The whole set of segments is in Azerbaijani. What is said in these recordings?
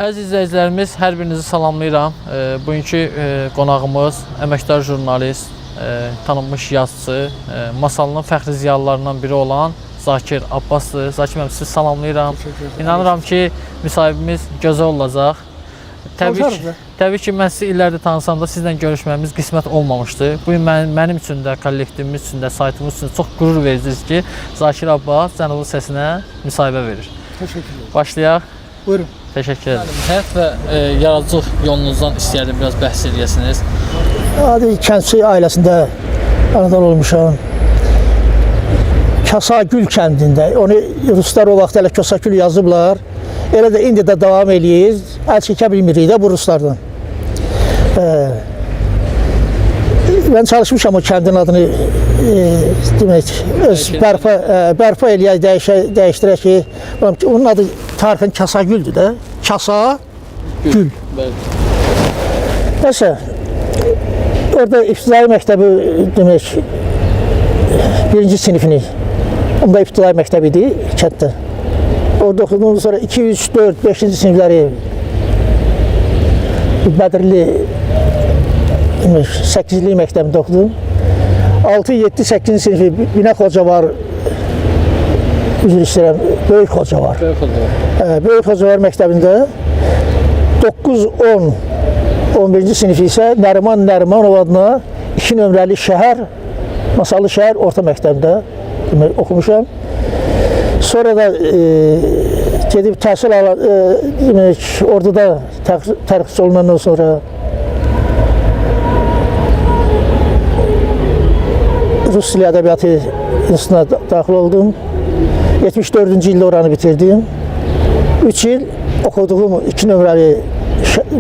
Əziz izləyicilərimiz, hər birinizi salamlayıram. Bugünkü qonağımız əməkdar jurnalist, tanınmış yazıçı, Masalının fəxri ziyalılarından biri olan Zakir Abbasdır. Zakir müəllim, sizi salamlayıram. İnanıram ki, müsahibimiz gözəl olacaq. Təbii ki, mən sizi illərdir tanısam da sizlə görüşməyimiz qismət olmamışdı. Bu gün mənim üçün də, kollektivimiz üçün də, saytımız üçün də çox qürur vericidir ki, Zakir Abbas Cənubun səsinə müsahibə verir. Təşəkkür ederim. Başlayaq. Buyurun. Təşəkkür edirəm. Həyat və yaradıcılıq yolunuzdan istəyərdim biraz bəhs eləyəsiniz. Adi kəndçi ailəsində anadan olmuşam. Kasagül kəndində. Onu ruslar o vaxt hələ Kasagül yazıblar. Elə də indi də davam eləyir. Əl çəkə bilmirik də bu ruslardan. Mən çalışmışam o kəndin adını demək öz bərpa eləyək, dəyişdirək ki, onun adı tarixən Kasagüldür də. Kasagül. Bəli. Nəsə, orada ibtidai məktəbi demək, birinci sinifini, onda ibtidai məktəb idi kənddə. Orada oxuduğumdan sonra 2, 3, 4, 5-ci sinifləri Bədirli demək, 8-lik məktəbində oxudum. 6, 7, 8-ci sinifi Binə Xocavar, üzr istəyirəm, Böyük Xocavar. Böyük oldu. Böyük Xocavar məktəbində 9, 10, 11-ci sinifi isə Nəriman Nərimanov adına 2 nömrəli şəhər, Masallı şəhər orta məktəbində demək, oxumuşam. Sonra da gedib təhsil alan, demək, orduda tərxis olunandan sonra Rus dili ədəbiyyatı institutuna daxil oldum. 74-cü ildə oranı bitirdim. 3 il oxuduğum 2 nömrəli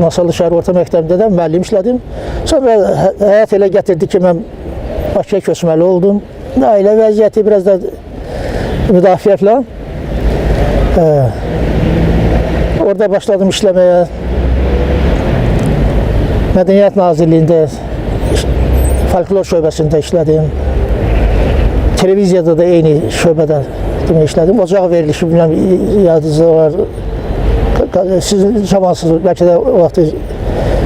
Masallı şəhər orta məktəbində də müəllim işlədim. Sonra həyat elə gətirdi ki, mən Bakıya köçməli oldum. Ailə vəziyyəti biraz da müdafiə falan. Orada başladım işləməyə. Mədəniyyət Nazirliyində folklor şöbəsində işlədim. Televiziyada da eyni şöbədə demək işlədim. Ocaq verilişi bilməm yadınızda var. Siz cavansınız, bəlkə də o vaxt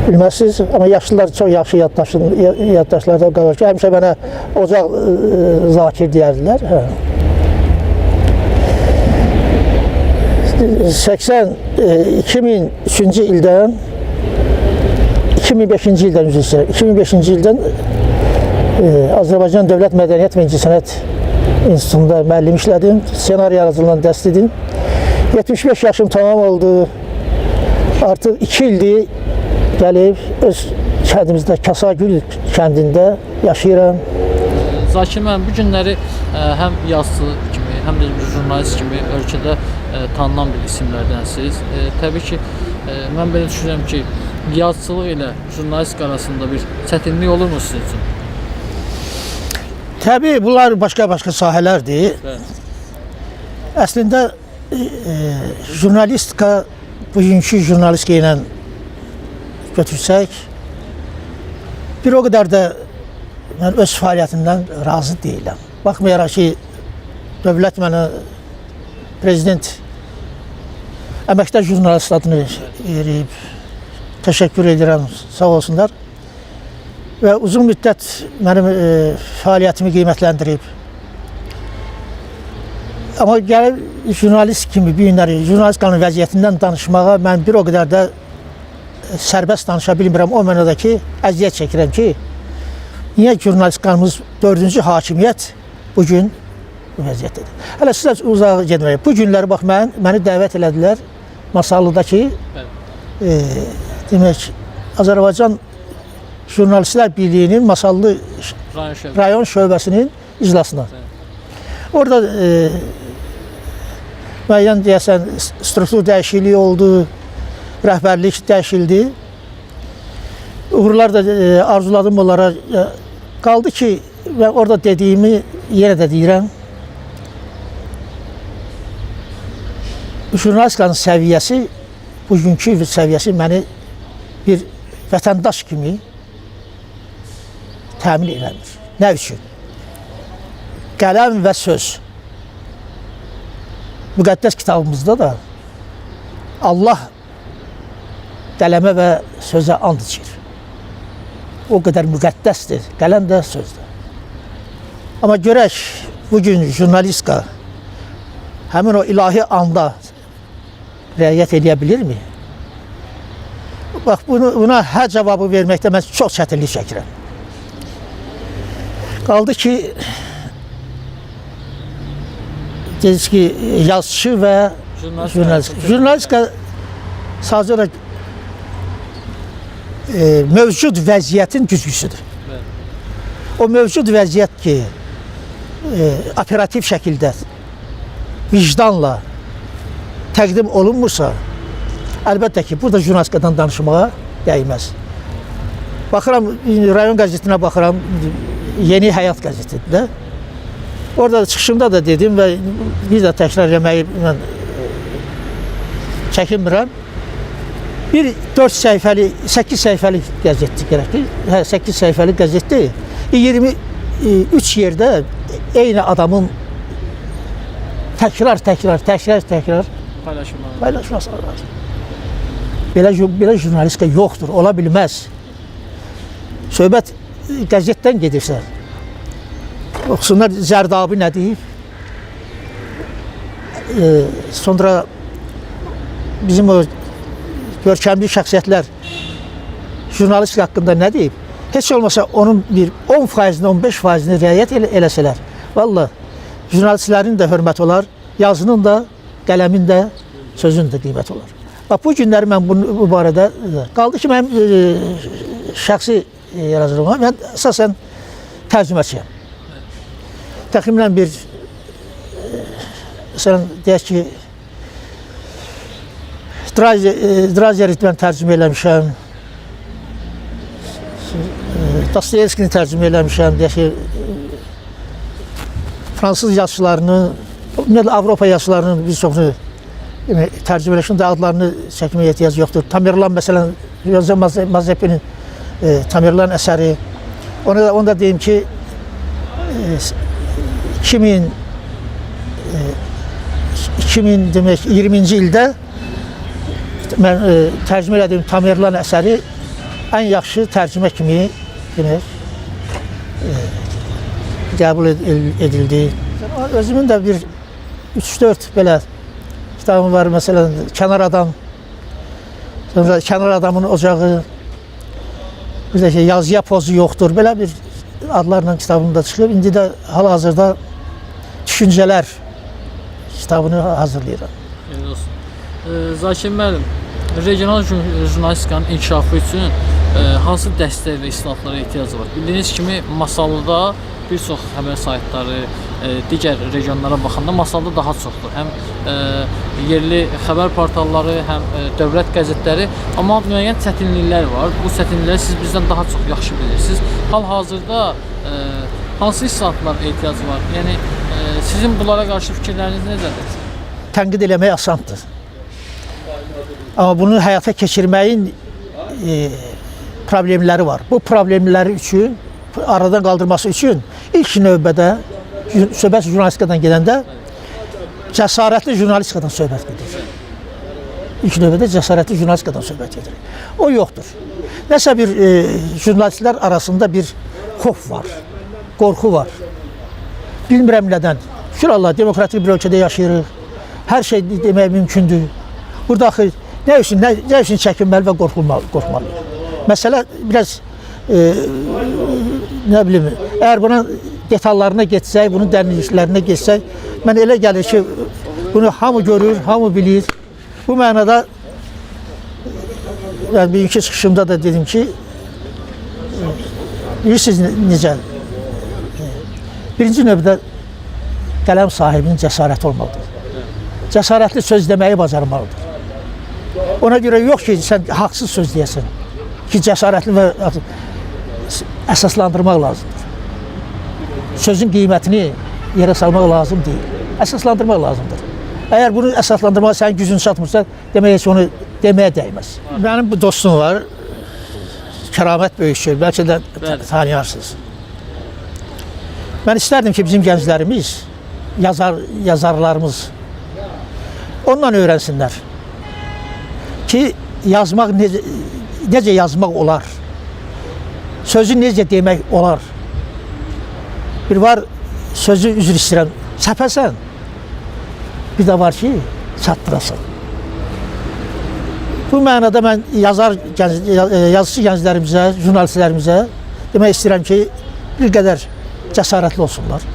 bilməzsiniz, amma yaşlılar çox yaxşı yaddaşlarda qalır ki, həmişə mənə ocaq Zakir deyərdilər. Hə. 2003-cü ildən 2005-ci ildən üzr istəyirəm. 2005-ci ildən Azərbaycan Dövlət Mədəniyyət və İncəsənət İnstitutunda müəllim işlədim. Ssenari yaradıcılığından dərs dedim. 75 yaşım tamam oldu. Artıq 2 ildir gəlib öz kəndimizdə, Kasagül kəndində yaşayıram. Zakir müəllim, bu günləri həm yazıçı kimi, həm də bir jurnalist kimi ölkədə tanınan bir isimlərdənsiniz. Təbii ki, mən belə düşünürəm ki, yazıçılıq ilə jurnalistika arasında bir çətinlik olurmu sizin üçün? Təbii bunlar başqa-başqa sahələrdir. Bəli. Əslində jurnalistika, bugünkü jurnalistika ilə götürsək, bir o qədər də mən öz fəaliyyətimdən razı deyiləm. Baxmayaraq ki, dövlət mənə prezident əməkdar jurnalist adını verib, təşəkkür edirəm, sağ olsunlar. Və uzun müddət mənim fəaliyyətimi qiymətləndirib. Amma gəlib jurnalist kimi bu günləri jurnalistikanın vəziyyətindən danışmağa mən bir o qədər də sərbəst danışa bilmirəm. O mənada ki, əziyyət çəkirəm ki, niyə jurnalistikamız 4-cü hakimiyyət bugün bu vəziyyətdədir. Hələ sizə uzağa getməyək. Bu günləri bax məni dəvət elədilər Masallıdakı demək Azərbaycan Jurnalistlər Birliyinin Masallı rayon şöbəsinin iclasına. Orada müəyyən deyəsən struktur dəyişikliyi oldu, rəhbərlik dəyişildi. Uğurlar da arzuladım onlara. Qaldı ki, mən orada dediyimi yenə də deyirəm. Jurnalistikanın səviyyəsi, bugünkü səviyyəsi məni bir vətəndaş kimi təmin eləmir. Nə üçün? Qələm və söz. Müqəddəs kitabımızda da Allah qələmə və sözə and içir. O qədər müqəddəsdir, qələm də sözdür. Amma görək bugün jurnalistika həmin o ilahi anda riayət eləyə bilirmi? Bax buna hə cavabı verməkdə mən çox çətinlik çəkirəm. Qaldı ki, dediniz ki, yazıçı və jurnalist. Jurnalistika sadəcə olaraq mövcud vəziyyətin güzgüsüdür. Bəli. O mövcud vəziyyət ki, operativ şəkildə vicdanla təqdim olunmursa, əlbəttə ki, burada jurnalistikadan danışmağa dəyməz. Baxıram, rayon qəzetinə baxıram, Yeni Həyat qəzetində. Orada da çıxışımda da dedim və bir də təkrar eləməyi mən çəkinmirəm. Bir 4 səhifəli, 8 səhifəlik qəzetdir gərək ki, hə, 8 səhifəli qəzetdir. 23 yerdə eyni adamın təkrar Paylaşılmalı. paylaşması lazım. Belə jurnalistika yoxdur, ola bilməz. Söhbət qəzetdən gedirsə, oxusunlar Zərdabi nə deyib? Sonra bizim o görkəmli şəxsiyyətlər jurnalistika haqqında nə deyib? Heç olmasa onun bir 10%-ni, 15%-ni riayət eləsələr, vallah jurnalistlərin də hörməti olar, yazının da, qələmin də, sözün də qiyməti olar. Bax, bu günləri mən bu barədə qaldı ki, mənim şəxsi yaradıcılığım, mən əsasən tərcüməçiyəm. Təxminən bir, məsələn, deyək ki, Drazeri mən tərcümə eləmişəm, Dostoyevskini tərcümə eləmişəm, deyək ki, fransız yazıçılarını, ümumiyyətlə Avropa yazıçılarının bir çoxunu tərcümə eləmişəm, də adlarını çəkməyə ehtiyac yoxdur. Tamerlan, məsələn, Jose Mazepinin Tamerlan əsəri. Onu da deyim ki, 2000 demək 20-ci ildə mən tərcümə elədiyim Tamerlan əsəri ən yaxşı tərcümə kimi demək qəbul edildi. Özümün də bir 3-4 belə kitabım var, məsələn, Kənar Adam, sonra Kənar Adamın Ocağı, bir də ki, Yazıya pozu yoxdur, belə bir adlarla kitabım da çıxıb. İndi də hal-hazırda Düşüncələr kitabını hazırlayıram. Eyvallah olsun. Zakir müəllim, regional jurnalistikanın inkişafı üçün hansı dəstək və islahatlara ehtiyac var? Bildiyiniz kimi Masallıda bir çox xəbər saytları, digər regionlara baxanda Masallıda daha çoxdur. Həm yerli xəbər portalları, həm dövlət qəzetləri, amma müəyyən çətinliklər var. Bu çətinlikləri siz bizdən daha çox yaxşı bilirsiniz. Hal-hazırda hansı islahatlara ehtiyac var? Yəni sizin bunlara qarşı fikirləriniz necədir? Tənqid eləmək asandır. Amma bunu həyata keçirməyin problemləri var. Bu problemləri üçün, aradan qaldırması üçün ilk növbədə söhbət jurnalistikadan gedəndə cəsarətli jurnalistikadan söhbət gedir. İlk növbədə cəsarətli jurnalistikadan söhbət gedir. O yoxdur. Nəsə bir jurnalistlər arasında bir xof var, qorxu var. Bilmirəm nədən. Şükür Allah, demokratik bir ölkədə yaşayırıq. Hər şey demək mümkündür. Burada axı nə üçün çəkinməli və qorxmalıyıq? Məsələ biraz nə bilim, əgər buna detallarına getsək, bunun dərinliklərinə getsək, mən elə gəlir ki, bunu hamı görür, hamı bilir. Bu mənada mən bugünkü çıxışımda da dedim ki, bilirsiniz necə? Birinci növbədə qələm sahibinin cəsarəti olmalıdır. Cəsarətli söz deməyi bacarmalıdır. Ona görə yox ki, sən haqsız söz deyəsən, ki, cəsarətli və əsaslandırmaq lazımdır. Sözün qiymətini yerə salmaq lazım deyil. Əsaslandırmaq lazımdır. Əgər bunu əsaslandırmağa sənin gücün çatmırsa, demək heç onu deməyə dəyməz. Mənim bu dostum var, Kəramət Böyükçöl, bəlkə də tanıyarsınız. Mən istərdim ki, bizim gənclərimiz, yazarlarımız ondan öyrənsinlər ki, Yazmaq necə yazmaq olar? Sözü necə demək olar? Bir var sözü üzr istəyirəm, səpəsən. Bir də var ki, çatdırasan. Bu mənada mən yazar yazıçı gənclərimizə, jurnalistlərimizə demək istəyirəm ki, bir qədər cəsarətli olsunlar.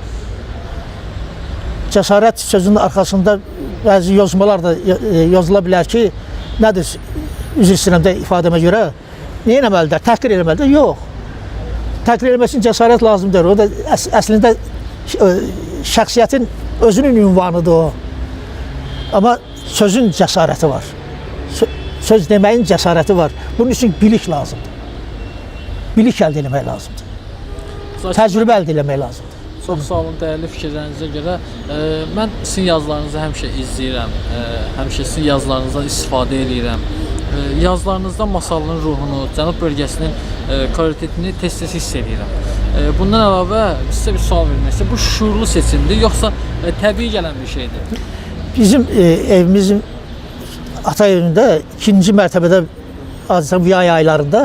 Cəsarət sözünün arxasında bəzi yozmalar da yozula bilər ki, nədir, üzr istəyirəm də ifadəmə görə, nə etməlidir? Təhqir eləməlidir? Yox. Təhqir eləmək üçün cəsarət lazımdır. O da əslində şəxsiyyətin özünün ünvanıdır o. Amma sözün cəsarəti var. Söz deməyin cəsarəti var. Bunun üçün bilik lazımdır. Bilik əldə eləmək lazımdır. Təcrübə əldə eləmək lazımdır. Çox sağ olun dəyərli fikirlərinizə görə. Mən sizin yazılarınızı həmişə izləyirəm. Həmişə sizin yazılarınızdan istifadə eləyirəm. Yazılarınızda masalının ruhunu, Cənub bölgəsinin kvalitetini tez-tez hiss eləyirəm. Bundan əlavə sizə bir sual vermək istəyirəm. Bu şüurlu seçimdir, yoxsa təbii gələn bir şeydir? Bizim evimizin ata evində ikinci mərtəbədə adətən bu yay aylarında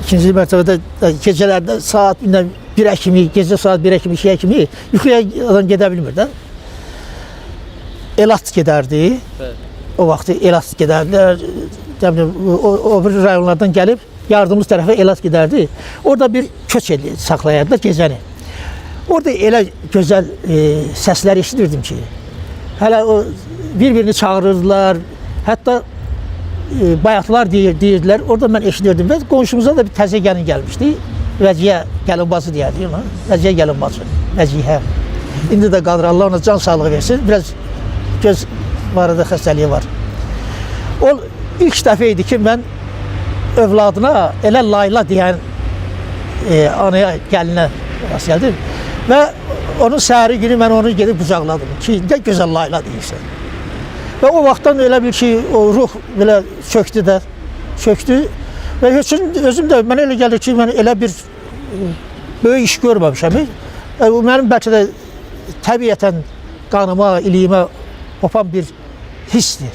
ikinci mərtəbədə gecələrdə saat 1-ə kimi, gecə saat 1-ə kimi, 2-yə kimi yuxuya adam gedə bilmir də. Elat gedərdi. Bəli. O vaxtı elat gedərdilər. Nə bilim, o bir rayonlardan gəlib yardımlı tərəfə elat gedərdi. Orada bir köç saxlayardılar gecəni. Orada elə gözəl səslər eşidirdim ki, hələ o bir-birini çağırırdılar. Hətta bayatlar deyirdilər. Orada mən eşidirdim və qonşumuza da bir təzə gəlin gəlmişdi. Vəcihə gəlinbacı deyərdik ona. Vəcihə gəlinbacı, Vəcihə. İndi də qalır, Allah ona can sağlığı versin. Biraz göz barədə xəstəliyi var. O ilk dəfə idi ki, mən övladına elə layla deyən anaya, gəlinə rast gəldim. Və onun səhəri günü mən onu gedib qucaqladım ki, nə gözəl layla deyirsən. Və o vaxtdan elə bil ki, o ruh belə çöktü də, çöktü. Və heç özüm də mənə elə gəlir ki, mən elə bir böyük iş görməmişəm. Bu mənim bəlkə də təbiətən qanıma, iliyimə qopan bir hissdir.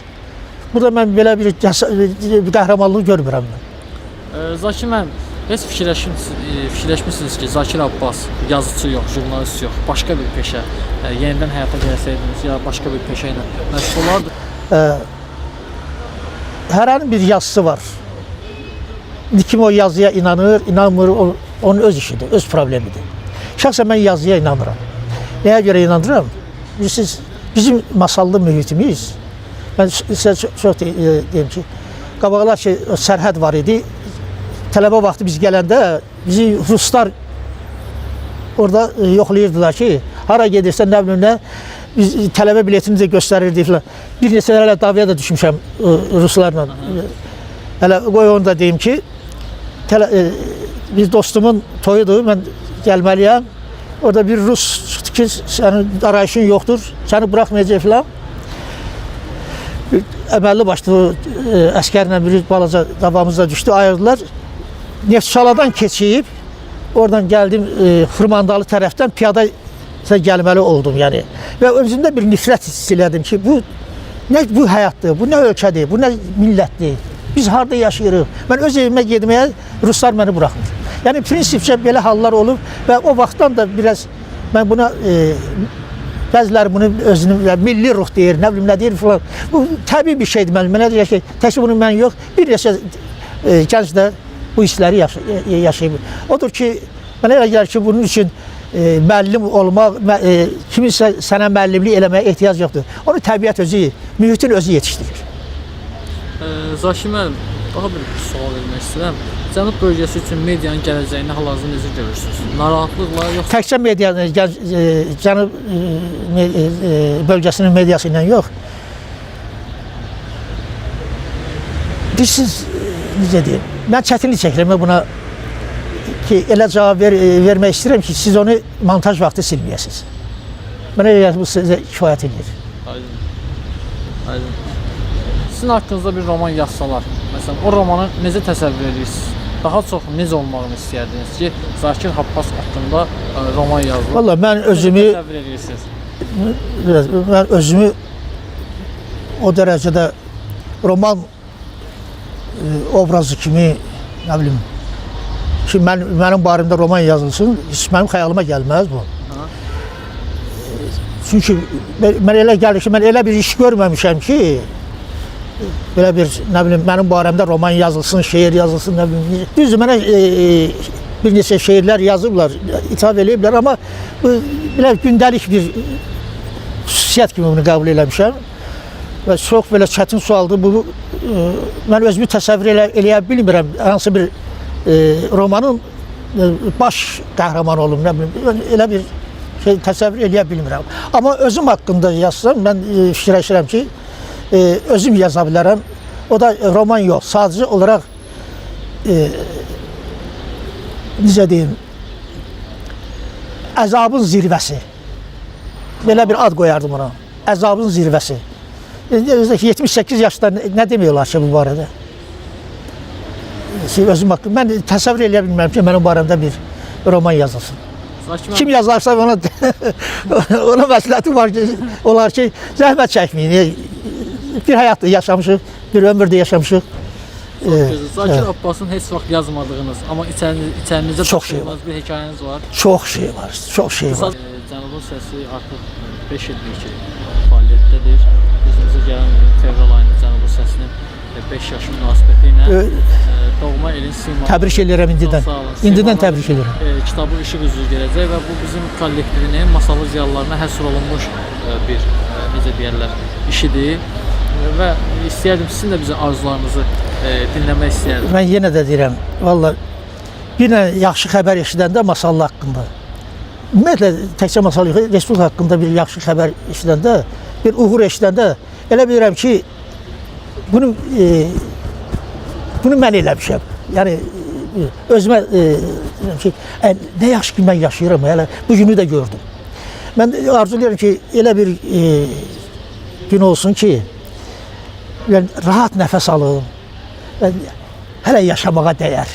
Burada mən belə bir qəhrəmanlıq görmürəm mən. Zakir müəllim, heç fikirləşmisiniz ki, Zakir Abbas yazıçı yox, jurnalist yox, başqa bir peşə, yenidən həyata gəlsəydiniz ya başqa bir peşə ilə məşğul olardı? Hərənin bir yazısı var. İndi kim o yazıya inanır, inanmır, onun öz işidir, öz problemidir. Şəxsən mən yazıya inanıram. Nəyə görə inanıram? Bilirsiniz, bizim masallı mühitimiz, mən sizə çox deyim ki, qabaqlar ki, sərhəd var idi, tələbə vaxtı biz gələndə bizi ruslar orada yoxlayırdılar ki, hara gedirsən, nə bilim nə, biz tələbə biletini də göstərirdik filan. Bir neçə hələ davaya da düşmüşəm ruslarla. Hələ qoy onu da deyim ki, bir dostumun toyudur, mən gəlməliyəm. Orada bir rus çıxdı ki, sənin arayışın yoxdur, səni buraxmayacaq filan. Əməlli başlı əskərlə bir balaca davamıza düşdü, ayırdılar. Neftçaladan keçib, oradan gəldim Xırmandalı tərəfdən piyada gəlməli oldum yəni. Və özümdə bir nifrət hiss elədim ki, bu nə bu həyatdır, bu nə ölkədir, bu nə millətdir. Biz harda yaşayırıq? Mən öz evimə getməyə ruslar məni buraxmır. Yəni prinsipcə belə hallar olub və o vaxtdan da biraz mən buna bəziləri bunu özünü yəni, milli ruh deyir, nə bilim nə deyir filan. Bu təbii bir şeydir mənim. Mənə deyir ki, təkcə bunu mən yox, bir neçə gənc də bu hissləri yaşayıb. Odur ki, mənə elə gəlir ki, bunun üçün müəllim olmaq, kiminsə sənə müəllimlik eləməyə ehtiyac yoxdur. Onu təbiət özü, mühitin özü yetişdirir. Zakir müəllim, daha bir sual vermək istəyirəm. Cənub bölgəsi üçün medianın gələcəyini hal-hazırda necə görürsünüz? Narahatlıqla yoxsa Təkcə medianı, Cənub bölgəsinin mediası ilə yox. Bilirsiniz, necə deyim, mən çətinlik çəkirəm buna ki, elə cavab vermək istəyirəm ki, siz onu montaj vaxtı silməyəsiniz. Mənə elə gəlir, bu sizə kifayət edir. Aydın. Aydın. Sizin haqqınızda bir roman yazsalar, məsələn, o romanı necə təsəvvür edirsiniz? Daha çox necə olmağını istəyərdiniz ki, Zakir Abbas haqqında roman yazılır? Vallahi mən özümü təsəvvür edirsiniz? Biraz, mən özümü o dərəcədə roman obrazı kimi, nə bilim, ki mənim barəmdə roman yazılsın, heç mənim xəyalıma gəlməz bu. Çünki mən elə gəlir ki, mən elə bir iş görməmişəm ki, belə bir, nə bilim, mənim barəmdə roman yazılsın, şeir yazılsın, nə bilim. Düzdür, mənə bir neçə şeirlər yazıblar, ithaf eləyiblər, amma bu belə gündəlik bir xüsusiyyət kimi bunu qəbul eləmişəm. Və çox belə çətin sualdır. Bu mən özümü təsəvvür eləyə bilmirəm hansı bir romanın baş qəhrəmanı olum, nə bilim, mən elə bir şey təsəvvür eləyə bilmirəm. Amma özüm haqqında yazsam, mən fikirləşirəm ki, özüm yaza bilərəm. O da roman yox, sadəcə olaraq necə deyim, əzabın zirvəsi. Belə bir ad qoyardım ona. Əzabın zirvəsi. İndi özü də ki, 78 yaşda nə demək olar ki bu barədə? Şey, özüm haqqında mən təsəvvür eləyə bilmirəm ki, mənim barəmdə bir roman yazılsın. Zakir müəllim, Kim yazarsa ona ona məsləhətim var ki, olar ki, zəhmət çəkməyin. Bir həyat yaşamışıq, bir ömür də yaşamışıq. Çox gözəl. Zakir Abbasın heç vaxt yazmadığınız, amma içərinizdə Çox şey daşıdığınız bir hekayəniz var. Çox şey var, çox şey var. Cənubun səsi artıq 5 ildir ki, fəaliyyətdədir. Bizimizə gələn ilin fevral ayında Cənubun səsinin 5 yaşı münasibəti ilə doğma elin simaları. Təbrik edirəm indidən. Çox sağ olun. İndidən Simaları, təbrik edirəm. Kitabı işıq üzü gələcək və bu bizim kollektivinin masalı ziyalılarına həsr olunmuş bir necə deyərlər, işidir. Və istəyərdim sizin də bizə arzularınızı dinləmək istəyərdim. Mən yenə də deyirəm, valla bir dənə yaxşı xəbər eşidəndə Masallı haqqında, ümumiyyətlə təkcə Masallı yox, Respublika haqqında bir yaxşı xəbər eşidəndə, bir uğur eşidəndə elə bilirəm ki, bunu bunu mən eləmişəm. Yəni özümə deyirəm ki, nə yaxşı ki mən yaşayıram, hələ bu günü də gördüm. Mən arzulayıram ki, elə bir gün olsun ki, yəni rahat nəfəs alım, və hələ yaşamağa dəyər.